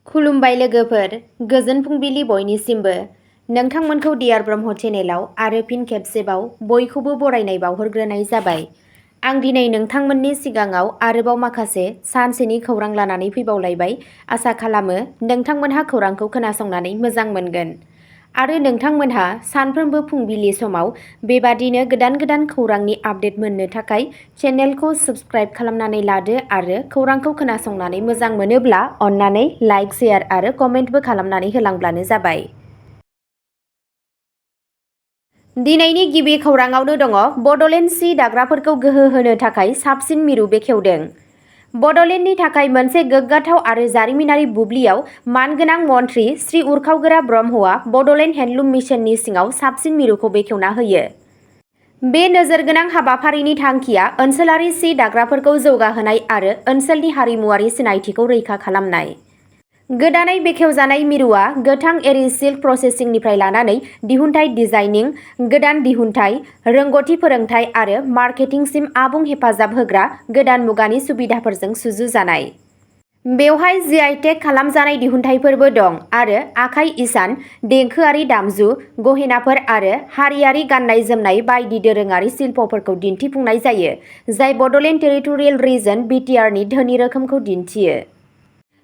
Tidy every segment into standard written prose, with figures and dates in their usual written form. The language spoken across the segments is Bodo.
खुलुमबाय लोगोफोर, गोजोन फुंबिलि बयनिसिमबो। नोंथांमोनखौ डियार ब्रह्म चेनेलाव आरो फिन खेबसेबाव बयखौबो बरायनाय बावहरग्रोनाय जाबाय। आं दिनै नोंथांमोननि सिगाङाव आरोबाव माखासे सानसेनि खौरां लानानै फैबावलायबाय। आसा खालामो नोंथांमोनहा खौरांखौ खोनासंनानै मोजां मोनगोन। आरो नोंथांमोनहा सानफ्रोमबो फुंबिलि समाव बेबादिनो गोदान खौरांनि आपडेट मोननो थाखाय चेनेलखौ साबस्क्राइब खालामनानै लादो आरो खौरांखौ खोनासंनानै मोजां मोनोब्ला अन्नानै लाइक, शेयार आरो कमेन्टबो खालामनानै होलांब्लानो जाबाय। दिनैनि गिबि खौराङावनो दङ बड'लेण्ड सि दाग्राफोरखौ गोहो होनो थाखाय साबसिन मिरु बेखेवदों। बड'लेण्डनि थाखाय मोनसे गोग्गाथाव आरो जारिमिनारि बुब्लियाव मानगोनां मन्थ्रि श्री उरखावगोरा ब्रह्मआ बड'लेण्ड हेन्डलुम मिशननि सिङाव साबसिन मिरुखौ बेखेवना होयो। बे नोजोरगोनां हाबाफारिनि थांखिया ओनसोलारि सि दाग्राफोरखौ जौगाहोनाय आरो ओनसोलनि हारिमुआरि सिनायथिखौ रैखा खालामनाय। गोदानै बेखेवजानाय मिरुआ गोथां एरि सिल्क प्रसेसिंनिफ्राय लानानै दिहुनथाय डिजाइनिं, गोदान दिहुनथाय, रोंग'थि फोरोंथाय आरो मार्केटिंसिम आबुं हेफाजाब होग्रा गोदान मुगानि सुबिदाफोरजों सुजुजानाय। बेवहाय GI टेग खालामजानाय दिहुनथायफोरबो दं आरो आखाइ इसान, देंखोआरि दामजु, गहेनाफोर आरो हारियारि गाननाय जोमनाय बायदि दोरोङारि शिल्पफोरखौ दिन्थिफुंनाय जायो, जाय बड'लेण्ड टेरिटरियेल रिजन (BTR) नि धोनि रोखोमखौ दिन्थियो।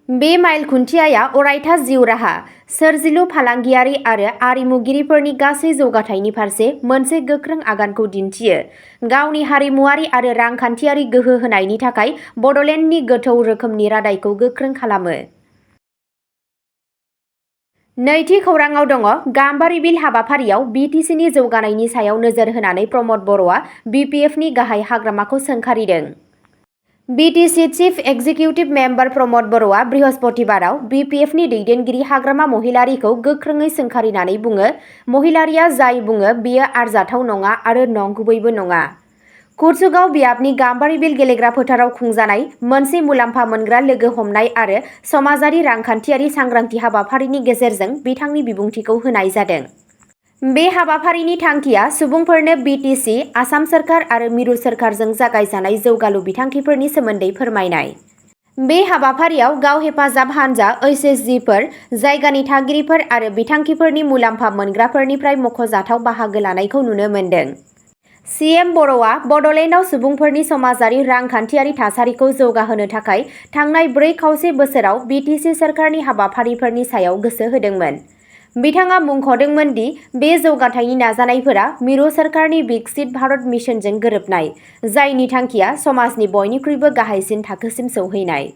बे माइल खुन्थियाया अरायथा जिउ राहा, सोरजिलु फालांगियारि आरो आरिमुगिरिफोरनि गासै जौगाथायनि फारसे मोनसे गोख्रों आगानखौ दिन्थियो। गावनि हारिमुआरि आरो रांखान्थियारि गोहो होनायनि थाखाय बड'लेण्डनि गोथौ रोखोमनि रादायखौ गोख्रों खालामो। नैथि खौराङाव दङ गाम्बारि बिल हाबाफारियाव BTC-नि जौगानायनि सायाव नोजोर होनानै प्रमद बर'आ BPF-नि गाहाय हाग्रामाखौ सोंखारिदों। BTC चिफ एक्जिकिउटिभ मेम्बार प्रमद बर'आ बृहस्पतिबाराव BPF-नि दैदेनगिरि हाग्रामा महिलारीखौ गोख्रोङै सोंखारिनानै बुङो, महिलारीया जाय बुङो बेयो आरजाथाव नङा आरो नंगुबैबो नङा। कुर्चुगाव बियाबनि गाम्बारि बिल गेलेग्रा फोथाराव खुंजानाय मोनसे मुलाम्फा मोनग्रा लोगो हमनाय आरो समाजारि रांखान्थियारि सांग्रांथि हाबाफारिनि गेजेरजों बिथांनि बिबुंथिखौ होनाय जादों। बे हाबाफारिनि थांखिया सुबुंफोरनो BTC, आसाम सोरखार आरो मिरु सोरखारजों जागायजानाय जौगालु बिथांखिफोरनि सोमोन्दै फोरमायनाय। बे हाबाफारियाव गाव हेफाजाब हानजा HSG-फोर, जायगानि थागिरिफोर आरो बिथांखिफोरनि मुलाम्फा मोनग्राफोरनिफ्राय मख'जाथाव बाहागो लानायखौ नुनो मोन्दों। CM बर'आ बड'लेण्डआव सुबुंफोरनि समाजारि रांखान्थियारि थासारिखौ जौगाहोनो थाखाय थांनाय 4 खावसे बोसोराव BTC सोरखारनि हाबाफारिफोरनि सायाव गोसो होदोंमोन। बिथाङा मुंख'दोंमोन दि बे जौगाथायनि नाजानायफोरा मिरु सोरखारनि विकसित भारत मिशनजों गोरोबनाय, जायनि थांखिया समाजनि बयनिख्रुइबो गाहायसिन थाखोसिम सौहैनाय।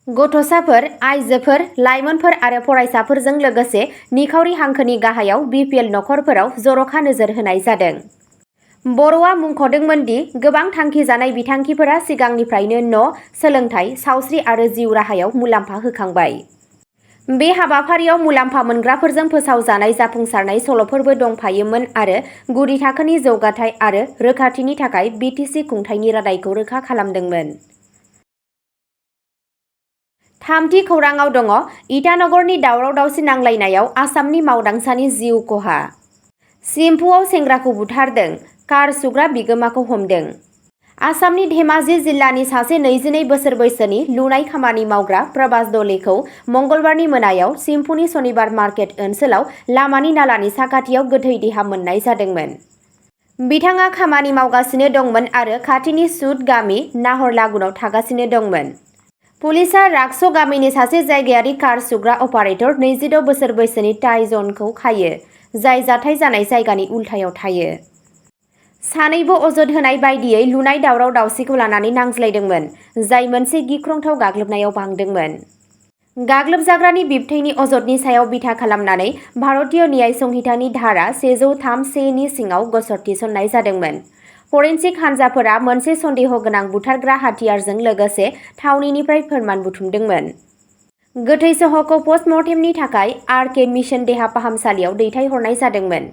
गथ'साफोर, आइजोफोर, लाइमोनफोर आरो फरायसाफोरजों लोगोसे निखावरि हांखोनि गाहायाव BPL नखरफोराव जर'खा नोजोर होनाय जादों। बर'आ मुंख'दोंमोन दि गोबां थांखिजानाय बिथांखिफोरा सिगांनिफ्रायनो न', सोलोंथाय, सावस्रि आरो जिउ राहायाव मुलाम्फा होखांबाय। बे हाबाफारियाव मुलाम्फा मोनग्राफोरजों फोसावजानाय जाफुंसारनाय सल'फोरबो दंफायोमोन आरो गुदि थाखोनि जौगाथाय आरो रोखाथिनि थाखाय BTC खुंथायनि रादायखौ रोखा खालामदोंमोन। थामथि खौराङाव दङ इटानगरनि दावराव-दावसि नांलायनायाव आसामनि मावदांसानि जिउ खहा। चिम्फुआव सेंग्राखौ बुथारदों, कार सुग्रा बिगोमाखौ हमदों। आसामनि धेमाजि जिल्लानि सासे 22 बोसोर बैसोनि लुनाय खामानि मावग्रा प्रभास दलेखौ मंगलबारनि मोनायाव चिम्फुनि सनिबार मार्केट ओनसोलाव लामानि नालानि साखाथियाव गोथै देहा मोननाय जादोंमोन। बिथाङा खामानि मावगासिनो दंमोन आरो खाथिनि सुद गामि नाहरलागुनआव थागासिनो दंमोन। पुलिसआ राक्स' गामिनि सासे जायगायारि कार सुग्रा अपारेटर 26 बोसोर बैसोनि टाइ जनखौ खायो, जाय जाथाय जानाय जायगानि उल्थायाव थायो। सानैबो अजद होनाय बायदियै लुनाय दावराव-दावसिखौ लानानै नांज्लायदोंमोन, जाय मोनसे गिख्रंथाव गाग्लोबनायाव बांदोंमोन। गाग्लोबजाग्रानि बिबथैनि अजदनि सायाव बिथा खालामनानै भारतीय न्याय संहितानि धारा 103(1) नि सिङाव गसर थिसननाय जादोंमोन। फरेनसिक हानजाफोरा मोनसे सन्देह गोनां बुथारग्रा हाथियारजों लोगोसे थावनिनिफ्राय फोरमान बुथुमदोंमोन। गोथै सह'खौ पस्टमर्टेमनि थाखाय RK मिशन देहा फाहामसालियाव दैथायहरनाय जादोंमोन।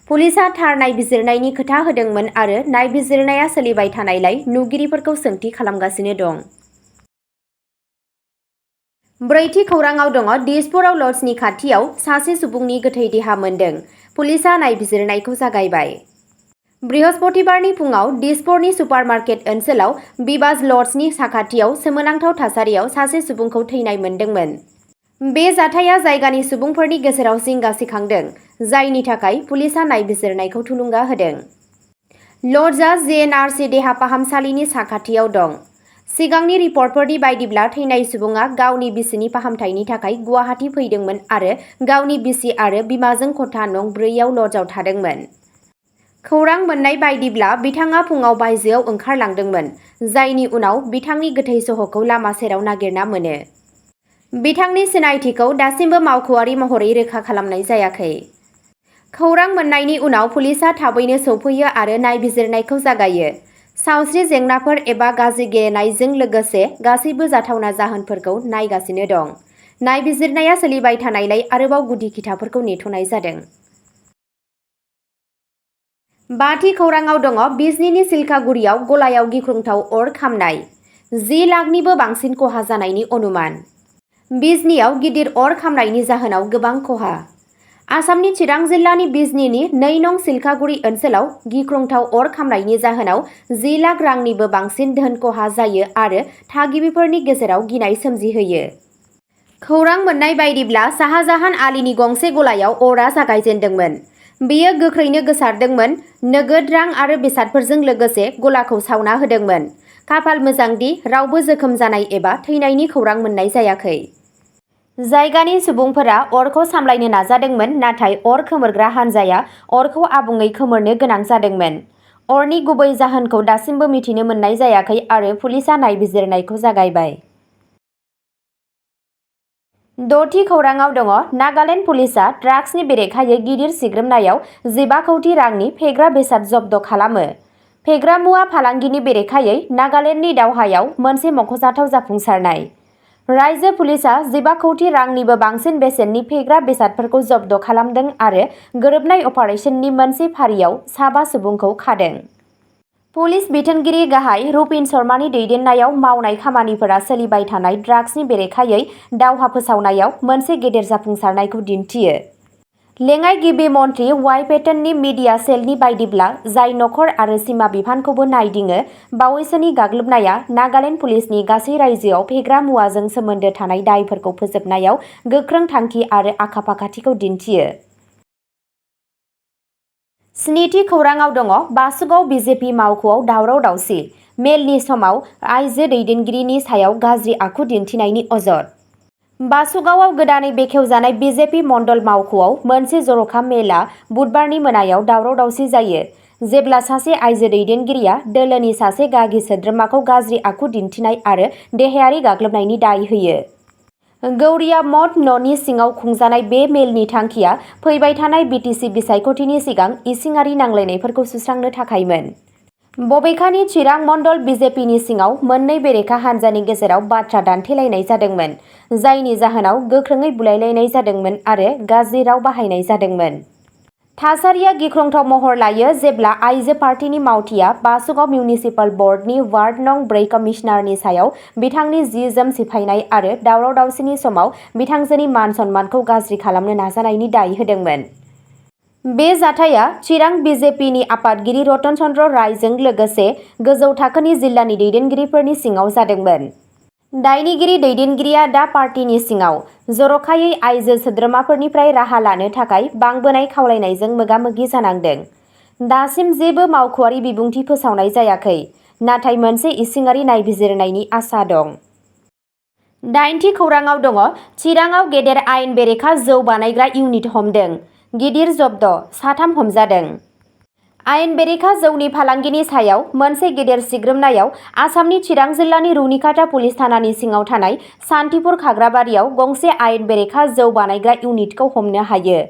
पुलिसआ थार नायबिजिरनायनि खोथा होदोंमोन आरो नायबिजिरनाया सोलिबाय थानायलाय नुगिरिफोरखौ सोंथि खालामगासिनो दं। ब्रैथि खौराङाव दङ दिसपुराव लड्जनि खाथियाव सासे सुबुंनि गोथै देहा मोन्दों, पुलिसआ नायबिजिरनायखौ जागायबाय। बृहस्पतिबारनि फुङाव दिसपुरनि सुपारमार्केट ओनसोलाव बिबाज लड्जनि साखाथियाव सोमोनांथाव थासारियाव सासे सुबुंखौ थैनाय मोन्दोंमोन। बे जाथाया जायगानि सुबुंफोरनि गेजेराव जिंगा सिखांदों, जायनि थाखाय पुलिसआ नायबिजिरनायखौ थुलुंगा होदों। ल'जआ जिएनआरसि देहा फाहामसालिनि साखाथियाव दं। सिगांनि रिपर्टफोरनि बायदिब्ला थैनाय सुबुङा गावनि बिसिनि फाहामथायनि थाखाय गुवाहाटी फैदोंमोन आरो गावनि बिसि आरो बिमाजों खथा नं 4आव ल'जआव थादोंमोन। खौरां मोन्नाय बायदिब्ला बिथाङा फुङाव बायजोआव ओंखारलांदोंमोन, जायनि उनाव बिथांनि गोथै सह'खौ लामा सेराव नागिरना मोनो। बिथांनि सिनायथिखौ दासिमबो मावख'आरि महरै रोखा खालामनाय जायाखै। खौरां मोन्नायनि उनाव पुलिसआ थाबैनो सौफैयो आरो नायबिजिरनायखौ जागायो। सावस्रि जेंनाफोर एबा गाज्रि गेलेनायजों लोगोसे गासैबो जाथावना जाहोनफोरखौ नायगासिनो दं। नायबिजिरनाया सोलिबाय थानायलाय आरोबाव गुदि खिथाफोरखौ नेथ'नाय जादों। 5थि खौराङाव दङ बिजनीनि सिलकागुरियाव गलायाव गिख्रंथाव अर खामनाय। 10 लाखनिबो बांसिन खहा जानायनि अनुमान। बिजनीआव गिदिर अर खामनायनि जाहोनाव गोबां खहा। आसामनि चिरां जिल्लानि बिजनीनि 2 नं सिलकागुरि ओनसोलाव गिख्रंथाव अर खामनायनि जाहोनाव 10 लाख रांनिबो बांसिन धोन खहा जायो आरो थागिबिफोरनि गेजेराव गिनाय सोमजिहोयो। खौरां मोन्नाय बायदिब्ला शाहजाहान आलीनि गंसे गलायाव अरआ जागायजेन्दोंमोन। बेयो गोख्रैनो गोसारदोंमोन, नोगोद रां आरो बेसादफोरजों लोगोसे गलाखौ सावना होदोंमोन। खाफाल मोजांदि रावबो जोखोम जानाय एबा थैनायनि खौरां मोन्नाय जायाखै। जायगानि सुबुंफोरा अरखौ सामलायनो नाजादोंमोन, नाथाय अर खोमोरग्रा हानजाया अरखौ आबुङै खोमोरनो गोनां जादोंमोन। अरनि गुबै जाहोनखौ दासिमबो मिथिनो मोननाय जायाखै आरो पुलिसआ नायबिजिरनायखौ जागायबाय। 6थि खौराङाव दङ नागालेन्ड पुलिसआ ड्राग्सनि बेरेखायै गिदिर सिग्रोमनायाव 15 कौटि रांनि फेग्रा बेसाद जब्द खालामो। फेग्रा मुवा फालांगिनि बेरेखायै नागालेन्डनि दावहायाव मोनसे मख'जाथाव जाफुंसारनाय। रायजो पुलिसआ 15 कौटि रांनिबो बांसिन बेसेननि फेग्रा बेसादफोरखौ जब्द खालामदों आरो गोरोबनाय अपारेशननि मोनसे फारियाव 7 सुबुंखौ खादों। पुलिस बिथोनगिरि गाहाय रुपिन शर्मानि दैदेननायाव मावनाय खामानिफोरा सोलिबाय थानाय ड्राग्सनि बेरेखायै दावहा फोसावनायाव मोनसे गेदेर जाफुंसारनायखौ दिन्थियो। लेङाइ-गिबि मन्थ्रि वाइ पेटननि मिडिया सेलनि बायदिब्ला, जाय नखर आरो सिमा बिफानखौबो नायदिङो, बावैसोनि गाग्लोबनाया नागालेन्ड पुलिसनि गासै रायजोआव फेग्रा मुवाजों सोमोन्दो थानाय दायफोरखौ फोजोबनायाव गोख्रों थांखि आरो आखा-फाखाथिखौ दिन्थियो। 7थि खौराङाव दङ बासुगाव बिजेपि मावख'आव दावराव-दावसि, मेलनि समाव आइजो दैदेनगिरिनि सायाव गाज्रि आखु दिन्थिनायनि अजद। बासुगावआव गोदानै बेखेवजानाय बिजेपि मण्डल मावख'आव मोनसे जर'खा मेलआ बुधबारनि मोनायाव दावराव-दावसि जायो, जेब्ला सासे आइजो दैदेनगिरिया दोलोनि सासे गागि सोद्रोमाखौ गाज्रि आखु दिन्थिनाय आरो देहायारि गाग्लोबनायनि दाय होयो। गौरिया मठ न'नि सिङाव खुंजानाय बे मेलनि थांखिया फैबाय थानाय बिटिसि बिसायख'थिनि सिगां इसिङारि नांलायनायफोरखौ सुस्रांनो थाखायमोन। बबेखानि चिरां मण्डल बिजेपिनि सिङाव मोननै बेरेखा हान्जानि गेजेराव बाथ्रा दान्थेलायनाय जादोंमोन, जायनि जाहोनाव गोख्रोङै बुलायलायनाय जादोंमोन आरो गाज्रि राव बाहायनाय जादोंमोन। थासारिया गिख्रंथाव महर लायो जेब्ला आइजो पार्टीनि मावथिआ बासुगाव मिउनिसिपाल बर्डनि वार्ड नं 4 कमिशनारनि सायाव बिथांनि जि-जोम सिफायनाय आरो दावराव-दावसिनि समाव बिथांजोनि मान-सन्मानखौ गाज्रि खालामनो नाजानायनि दाय होदोंमोन। बे जाथाया चिरां बिजेपिनि आफादगिरि रतन चन्द्र रायजों लोगोसे गोजौ थाखोनि जिल्लानि दैदेनगिरिफोरनि सिङाव जादोंमोन। दायनिगिरि दैदेनगिरिया दा पार्टीनि सिङाव, जर'खायै आइजो सोद्रोमाफोरनिफ्राय राहा लानो थाखाय बांबोनाय खावलायनायजों मोगा-मोगि जानांदों। दासिम जेबो मावख'आरि बिबुंथि फोसावनाय जायाखै, नाथाय मोनसे इसिङारि नायबिजिरनायनि आसा दं। 8थि खौराङाव दङ चिराङाव गेदेर आयेन बेरेखा जौ बानायग्रा इउनिट हमदों, गिदिर जब्द, 3 हमजादों। आयेन बेरेखा जौनि फालांगिनि सायाव मोनसे गेदेर सिग्रोमनायाव आसामनि चिरां जिल्लानि रुनिकाटा पुलिस थानानि सिङाव थानाय सान्तिपुर खाग्राबारियाव गंसे आयेन बेरेखा जौ बानायग्रा इउनिटखौ हमनो हायो।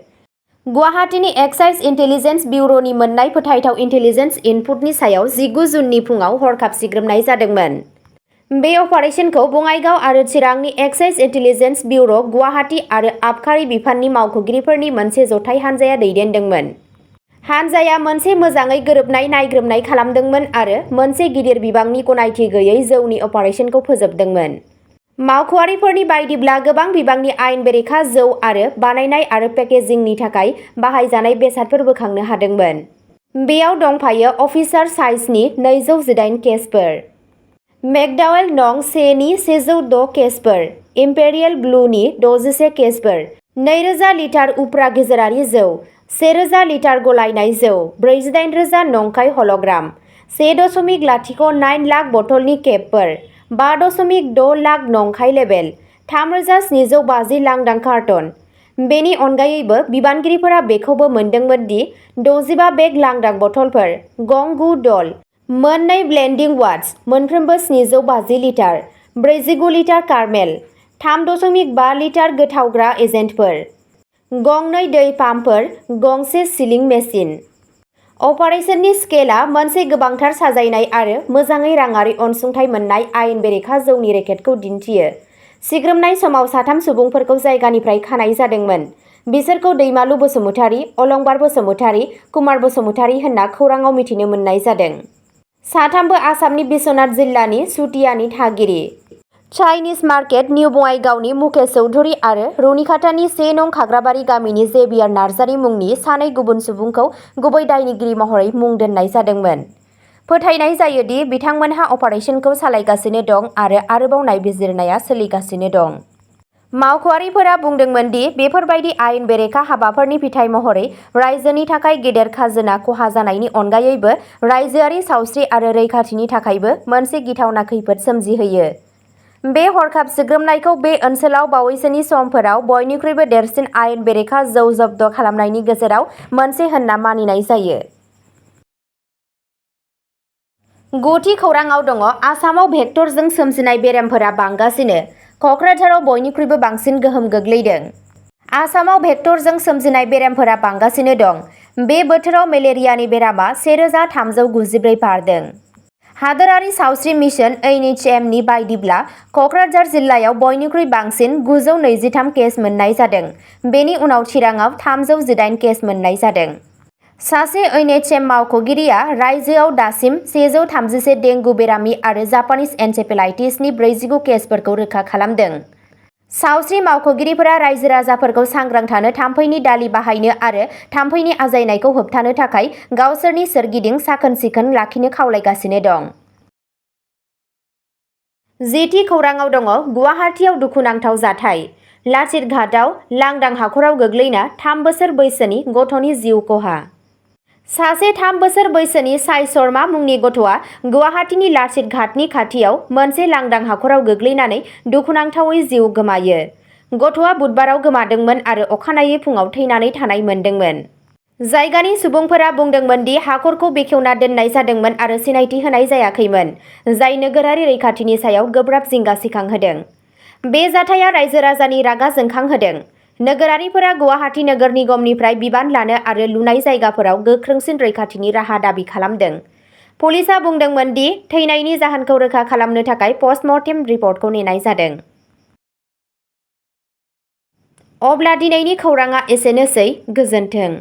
गुवाहाटीनि एक्साइज इन्टेलिजेन्स बिउर'नि मोन्नाय फोथायथाव इन्टेलिजेन्स इनपुटनि सायाव 19 जुननि फुंआव हरखाब सिग्रोमनाय जादोंमोन। बे अपारेशनखौ बङाइगाव आरो चिरांनि एक्साइज इन्टेलिजेन्स बिउर', गुवाहाटी आरो आबखारि बिफाननि मावख'गिरिफोरनि मोनसे जथाय हानजाया दैदेनदोंमोन। हानजाया मोनसे मोजाङै गोरोबनाय नायग्रोमनाय खालामदोंमोन आरो मोनसे गिदिर बिबांनि गनायथि गैयै जौनि अपारेशनखौ फोजोबदोंमोन। मावख'आरिफोरनि बायदिब्ला गोबां बिबांनि आयेन बेरेखा जौ आरो बानायनाय आरो पेकेजिंनि थाखाय बाहायजानाय बेसादफोर बोखांनो हादोंमोन। बेयाव दंफायो अफिसार साइजनि 218 केसफोर, मेकड'वेल नं 1 नि 106 केसफोर, इम्पेरियेल ब्लुनि 61 केसफोर, 2000 लिटार उफ्रा गेजेरारि जौ, 1000 लिटार गलायनाय जौ, 48,000 नंखाय हल'ग्राम, 1.09 लाख बथलनि केपफोर, 5.6 लाख नंखाय लेबेल, 3750 लांदां कार्टन। बेनि अनगायैबो बिबानगिरिफोरा बेखौबो मोनदोंमोन दि 65 बेग लांदां बथलफोर, गं 9 दल, मोन 2 ब्लेन्डिं वाट्स, मोनफ्रोमबो 750 लिटार, 49 लिटार कारमेल, 3.5 लिटार गोथावग्रा एजेन्टफोर, गं 2 दै पाम्पफोर, गंसे सिलिं मेसिन। अपारेशननि स्केलआ मोनसे गोबांथार साजायनाय आरो मोजाङै राङारि अनसुंथाइ मोन्नाय आयेन बेरेखा जौनि रेकेटखौ दिन्थियो। सिग्रोमनाय समाव 3 सुबुंफोरखौ जायगानिफ्राय खानाय जादोंमोन। बिसोरखौ दैमालु बसुमतारी, अलंबार बसुमतारी, कुमार बसुमतारी होनना खौरांआव मिथिनो मोननाय जादों। साथामबो आसामनि बिश्वनाथ जिल्लानि सुतियानि थागिरि। चाइनिज मार्केट निउ बङाइगावनि मुकेश चौधुरी आरो रुनिखातानि 1 नं खाग्राबारि गामिनि जेभियार नार्जारी मुंनि सानै गुबुन सुबुंखौ गुबै दायनिगिरि महरै मुं दोननाय जादोंमोन। फोथायनाय जायो दि बिथांमोनहा अपारेशनखौ सालायगासिनो दं आरो आरोबाव नायबिजिरनाया सोलिगासिनो दं। मावख'आरिफोरा बुंदोंमोन दि बेफोरबायदि आयेन बेरेखा हाबाफोरनि फिथाय महरै रायजोनि थाखाय गेदेर खाजोना खहा जानायनि अनगायैबो रायजोआरि सावस्रि आरो रैखाथिनि थाखायबो मोनसे गिथावना खैफोद सोमजिहोयो। बे हरखाब सिग्रोमनायखौ बे ओनसोलाव बावैसोनि समफोराव बयनिख्रुइबो देरसिन आयेन बेरेखा जौ जब्द खालामनायनि गेजेराव मोनसे होनना मानिनाय जायो। 9थि खौरांआव दङ आसामाव भेक्टरजों सोमजिनाय बेरामफोरा बांगासिनो, क'क्राझाराव बयनिख्रुइबो बांसिन गोहोम गोग्लैदों। आसामाव भेक्टरजों सोमजिनाय बेरामफोरा बांगासिनो दं। बे बोथोराव मेलेरियानि बेरामा 1394 बारदों। हादोरारि सावस्रि मिशन (NHM) नि बायदिब्ला क'क्राझार जिल्लायाव बयनिख्रुइ बांसिन 923 केस मोननाय जादों। बेनि उनाव चिराङाव 318 केस मोननाय जादों। सासे NHM मावख'गिरिया रायजोआव दासिम 131 डेंगु बेरामि आरो जापानिज एन्सेफेलाइटिसनि 49 केसफोरखौ रोखा खालामदों। सावस्रि मावख'गिरिफोरा रायजो-राजाफोरखौ सांग्रां थानो, थाम्फैनि दालि बाहायनो आरो थाम्फैनि आजायनायखौ होबथानो थाखाय गावसोरनि सोरगिदिं साखोन-सिखोन लाखिनो खावलायगासिनो दं। 10थि खौरांआव दङ गुवाहाटीआव दुखुनांथाव जाथाय, लाचितघाटआव लांदां हाखराव गोग्लैना 3 बोसोर बैसोनि गथ'नि जिउ खहा। सासे 3 बोसोर बैसोनि साई शर्मा मुंनि गथ'आ गुवाहाटीनि लाचितघाटनि खाथियाव मोनसे लांदां हाखराव गोग्लैनानै दुखुनांथावै जिउ गोमायो। गथ'आ बुधबाराव गोमादोंमोन आरो अखानायै फुङाव थैनानै थानाय मोनदोंमोन। जायगानि सुबुंफोरा बुंदोंमोन दि हाखरखौ बेखेवना दोननाय जादोंमोन आरो सिनायथि होनाय जायाखैमोन, जाय नोगोरारि रैखाथिनि सायाव गोब्राब जिंगा सिखांहोदों। बे जाथाया रायजो-राजानि रागा जोंखांहोदों। नोगोरारिफोरा गुवाहाटी नोगोर निगमनिफ्राय बिबान लानो आरो लुनाय जायगाफोराव गोख्रोंसिन रैखाथिनि राहा दाबि खालामदों। पुलिसआ बुंदोंमोन दि थैनायनि जाहोनखौ रोखा खालामनो थाखाय पस्टमर्टेम रिपर्टखौ नेनाय जादों। अब्ला दिनैनि खौरांआ एसेनोसै, गोजोन्थों।